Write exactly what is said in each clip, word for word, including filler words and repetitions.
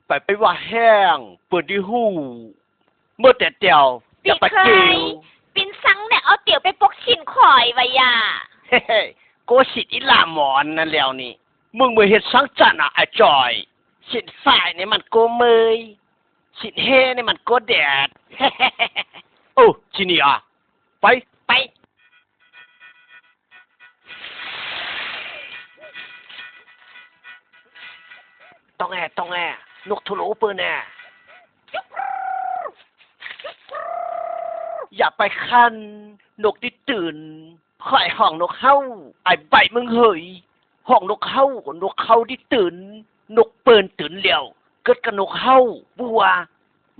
ไปไปว่าแห้ง เปิ้นดีฮู้ เมื่อแต่เตียว อย่าไปเกี่ยว ปิงซังเนี่ยเอาเตียวไปปกชินข่อยไว้ยา เฮ้เฮ้ โกสิทธิ์อีหล่าหมอนนั่นแล้วนี่ มึงเมื่อเฮ็ดสังจันอ่ะ ไอ้จ้อย สินฝ่ายนี่มันโกเมย สินเฮนี่มันโกแดด โอ้ จิเนีย ไป ไป ต้องแอ ต้องแอ นกโทโลเปิ้นแอ อย่าไปคัน นกติดตื่น ข้อยฮ้องนกเฮา ไอ้ใบมึงเหย ฮ้องนกเฮา นกเฮาติดตื่น นกเปิ้นตื่นแล้ว เกิดกับนกเฮา บัว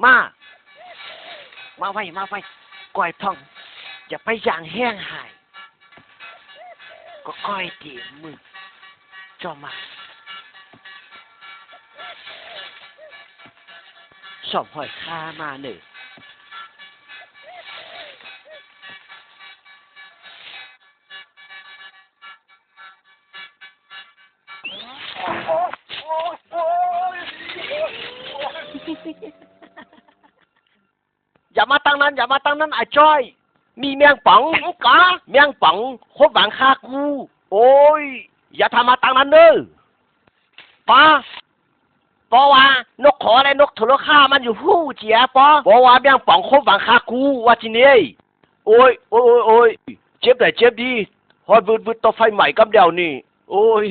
มา มาไว มาไว ก้อยพ่อง อย่าไปย่างแห้งหาย ก็ก้อยเตรียมมือ เจ้ามา สองห้อยข้ามาเน่อ อย่ามาตังนั้น อย่ามาตังนั้น ไอ้จ้อย มีแมงป่อง หยังกา แมงป่อง คบหวังฆ่ากู โอ้ย อย่าทำมาตังนั้นเด้อ ปอ ปอว่า นกขอและนกโทรฆ่ามันอยู่ฮู้เจีย ปอ ปอว่าแมงป่องคบหวังฆ่ากู ว่าจิเน่ โอ้ย โอ้ย โอ้ย โอ้ย เจ็บได้เจ็บดี ฮอดวืดวืดต่อไฟใหม่กำเดียวนี่ โอ้ย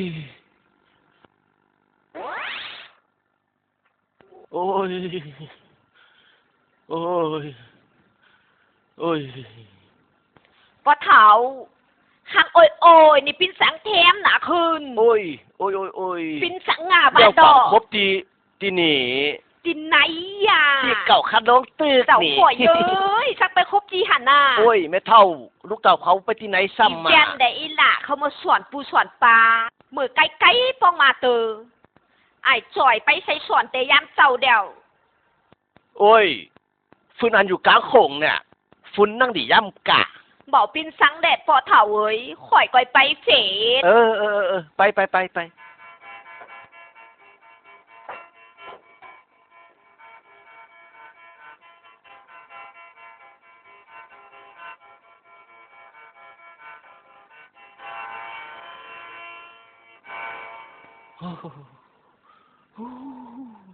โอ้ย โอ้ย โอ้ย ป้อเฒ่า หังโอ้ยโอ้ยนี่ปิ้นสังแถมหนาขึ้น โอ้ย โอ้ย โอ้ย โอ้ย ปิ้นสังงาบาดดอก เดี่ยวปากครบตี ตี้นี่ ตี้ไหนอ่ะ ตี้เก่าคันลงตึกนี่ เจ้าข่อยเอ้ย สักไปคบตี้หันน่ะ โอ้ย แม่เฒ่า ลูกเต้าเขาไปตี้ไหนซ้ำมา อีเจียนได้อีหล่าเขามาสอนปู่สอนปา เมื่อไกลๆป้องมาเตอ อ้ายจ้อยไปใส่สอนแต่ยามเช้าเดียว โอ้ย ฟืนอันอยู่กลางโขงเนี่ย ฟืนนั่งดีย่ำกะ บ่าวปิ้นสังแดดป้อเฒ่าเอ๋ย ข่อยก่อยไปเฟด เออ เออ เออ เออ ไป ไป ไป ไป โอ้โห โอ้โห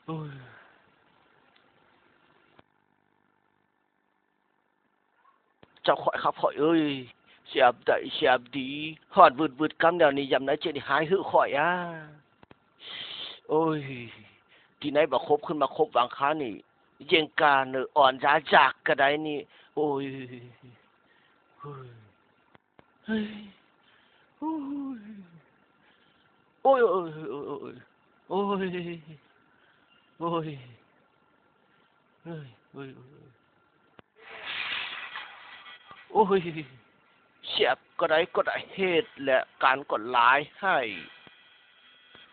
โอ้ย เจ้าข่อยครับข่อยเอ้ย แซ่บได้แซ่บดี ฮอดวืดๆกำเดียวนี่ ยามไหนเจ้านี่หายหื้อข่อยอะ โอ้ย ตี้ไหนบ่คบขึ้นมาคบหวังข้านี่ เยี่ยงกาเนอะอ่อนยาจากกะได้นี่ โอ้ย เฮ้ย เฮ้ย โอ้ย โอ้ย โอ้ย โอ้ย โอ้ย โอ้ย โอ้ย เฮ้ย โอ้ย โอ้ย โอ้ย แซ่บกะได้กะได้ เฮ็ดและการก็หลายให้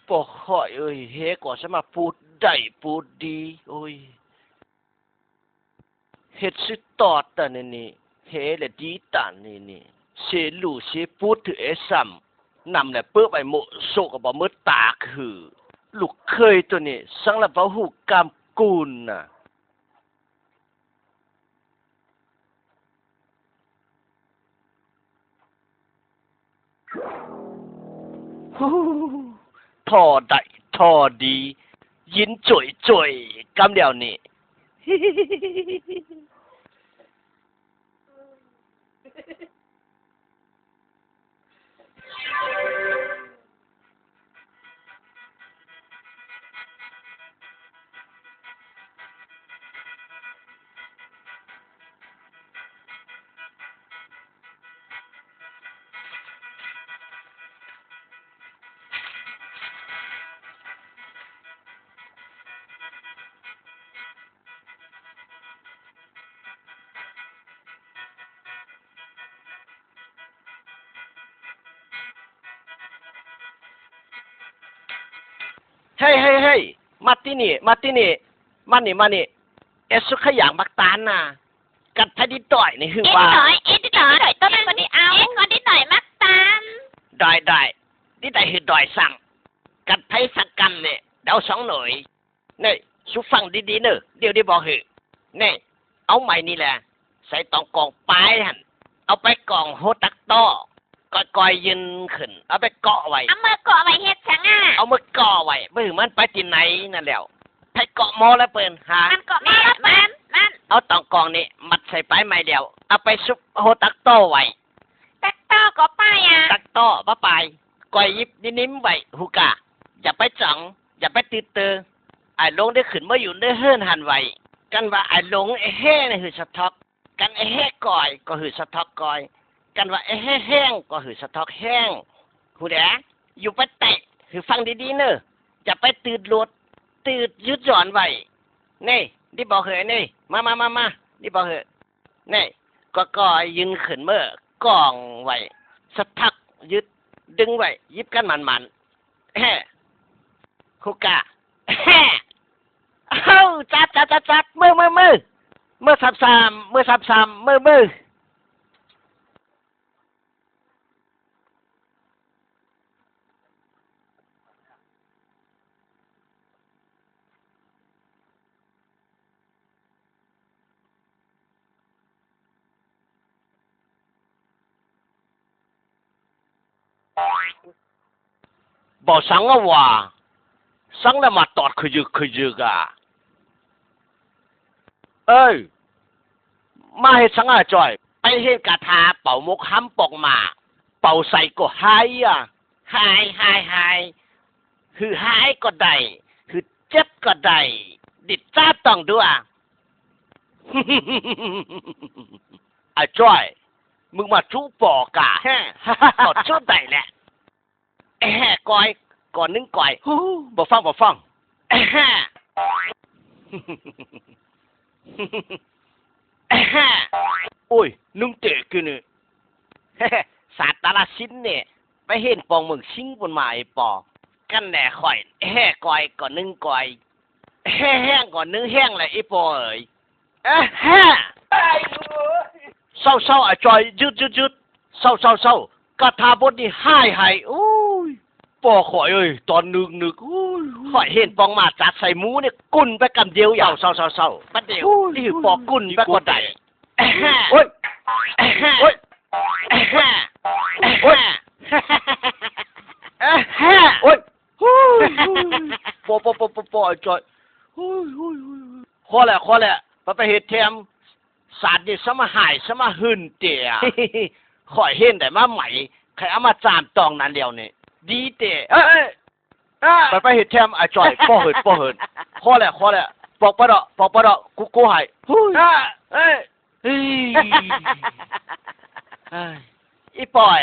ป้อข่อยเอ้ย เฮก็สามารถปูดได้ปูดดี โอ้ย เฮ็ดสุดตอดตานี่นี่ เฮและดีตานี่นี่ เสลูเสปูดถือเอซ้ำ นำและเปิ้อไปโมะโซะก็บ่หมดตาคือ ลูกเขยตัวนี้ สังละบ่ฮู้กำกู๋นน่ะ ฮู้ ท่อได้ท่อดี ยินจ่อยๆกำเดียวนี่ เฮ้ย เฮ้ย เฮ้ย มาตี้นี่ มาตี้นี่ มานี่ มานี่ เอสซุขะหยางบักตาลน่ะ กัดไผดีต่อยนี่หือว่า เอ็ดต่อย เอ็ดต่อย ต่อย ต่อย ต่อย เอา เอ็ดขอดีต่อยบักตาล ได้ ได้ ดีต่อยหือต่อยสั่ง กัดไผสักกำเนี่ย เดาสองหน่วย นี่ สูฟังดีๆ เนอะ เดี๋ยวได้บอกหือ นี่ เอาไม้นี่แหละ ใส่ตองกองปายหั่น เอาไปกองโฮตักต้อ ก่อยๆ ยื่นขึ้น เอาไปเกาะไว้ เอามือเกาะไว้เฮ็ดหยังอะ เอามือเกาะไว้ บ่หื้อมันไปตี้ไหนนั่นแหล้ว ไผเกาะหมอแล้วเปิ้น ฮะ มันเกาะหมอแล้วเปิ้น มัน เอาตองกองนี่ มัดใส่ปายไม้แล้ว เอาไปซุกโฮตักต้อไว้ ตักต้อก็ปายอะ ตักต้อบ่ปาย ก่อยหยิบนิ่มๆ ไว้ ฮู้ก่า อย่าไปจ๋อง อย่าไปตื่นเตอ อ้ายหลงได้ขึ้นมาอยู่ในเฮือนหั้นไว้ กันว่าอ้ายหลงไอ้แห่นี่หื้อสะทอก กันไอ้แห่ก่อยก็หื้อสะทอกก่อย กันว่าไอ้แห่แห้งก็หื้อสะทอกแห้ง ฮู้แดะ อยู่ไปแตะ หื้อฟังดีๆ เนอะ อย่าไปตื่นโลด ตื่นหยุดหย่อนไว้ นี่ นี่บอกหื้อนี่ มามามามา นี่บอกหื้อ นี่ ก็ก่อยยื่นขึ้นมือกองไว้ สะทอกหยุด ดึงไว้ หยิบกันหมั่นๆ แฮ่ ฮู้ก่า แฮ่ เอ้า จัด จัด จัด จัด มือ มือ มือ มือซ้ำๆ มือซ้ำๆ มือ มือ บ่สังอะวะ สังแล้วมาตอดขยึกขยึกอะ เอ้ย มาเฮ็ดสังอะจ้อย ไปเฮ็ดคาถาเป่ามกหำปอกหมาก เป่าใส่ก็หายอะ หาย หาย หาย หื้อหายก็ได้ หื้อเจ็บก็ได้ ดิดจ้าต้องดัว ไอ้จ้อย มึงมาจุปอก่า แฮ่ ตอดจุได้แหละ แฮ่ ก่อย ก่อนหนึ่งก่อย ฮู้ บ่ฟัง บ่ฟัง แฮ่ แฮ่ โอ้ย นึ่งเตะกินนี่ สาดตาลาซินเนี่ย ไปเห็นปองเมืองสิงห์บนมาไอ้ปอ กันแหน่ข่อย แฮ่ ก่อย ก่อนหนึ่งก่อย แฮ่ แห้ง ก่อนหนึ่งแห้งแหละไอ้ปอเอ๋ย เอ๊ะ แฮ่ เศร้า เศร้า ไอ้จ้อย หยุด หยุด หยุด เศร้า เศร้า เศร้า คาถาบทนี้หาย หาย โอ้ย ปอข่อยเอ้ย ตอนนึกนึก โอ้ย ข่อยเห็นปองหมาจัดใส่หมูเนี่ย กุ่นไปกำเดียวอย่าง เศร้า เศร้า เศร้า เศร้า บัดเดียว โอ้ย นี่ปอกุ่นไปก็ได้ โอ้ย โอ้ย โอ้ย โอ้ย โอ้ย โอ้ย ปอ ปอ ปอ ปอ ปอ ไอ้จ้อย โอ้ย โอ้ย โอ้ย โอ้ย ขอแหละ ขอแหละ ไป ไปเฮ็ดแถม สาดนี่สมาหาย สมาหื่นเตีย ข่อยเห็นได้มาใหม่ ใครเอามาจามตองนั้นเดียวนี่ ดีเตีย เอ้ย เอ้ย เอ้ย ไป ไปเฮ็ดแถม ไอ้จ้อย ปอเหิน ปอเหิน ขอแหละ ขอแหละ ปอกไปเถาะ ปอกไปเถาะ กู กูให้ ฮู้ย เอ้ย เอ้ย เฮ้ย อีปอย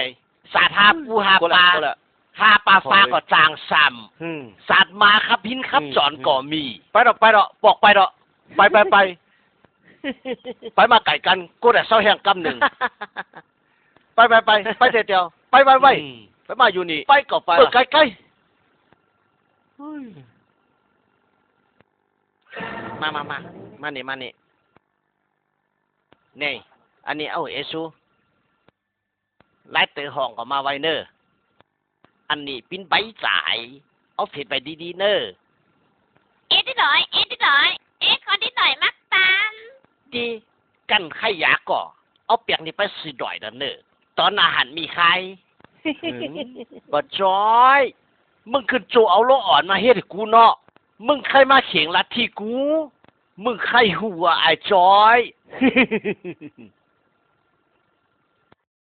สาดหาปูหาปลา คนละ คนละ หาปลาฟ้าก็จางซ้ำ อืม สาดหมาขับหินขับ อืม จอนก็มี ไปเถาะ ไปเถาะ ปอกไปเถาะ ไป ไป ไป ไปมาไก่กัน กูได้เศร้าแห้งกำหนึ่ง ไป ไป ไป ไปเตียวๆ ไป ไป ไป อืม ไปมาอยู่นี่ ไปก็ไป เออ ไกลๆ เฮ้ย มา มา มา มานี่ มานี่ นี่ อันนี้ เอ้า เอซู ลายเต๋อห้องก็มาไวเนอะ อันนี้ปิ้นใบจ๋าย เอาเฟซไปดีๆ เนอะ เอ็ดดีหน่อย เอ็ดดีหน่อย เอ็ดขอดีหน่อยมักตาม ดี กันใครอยากก็ เอาเปียกนี่ไปซื้อดอยเด้อเนอะ ตอนอาหารมีขาย อืม บ่จ้อย มึงขึ้นโจเอาโลอ่อนมาเฮ็ดให้กูเนาะ มึงใครมาเข่งลัทธิกู มึงใครฮู้ว่าอ้ายจ้อย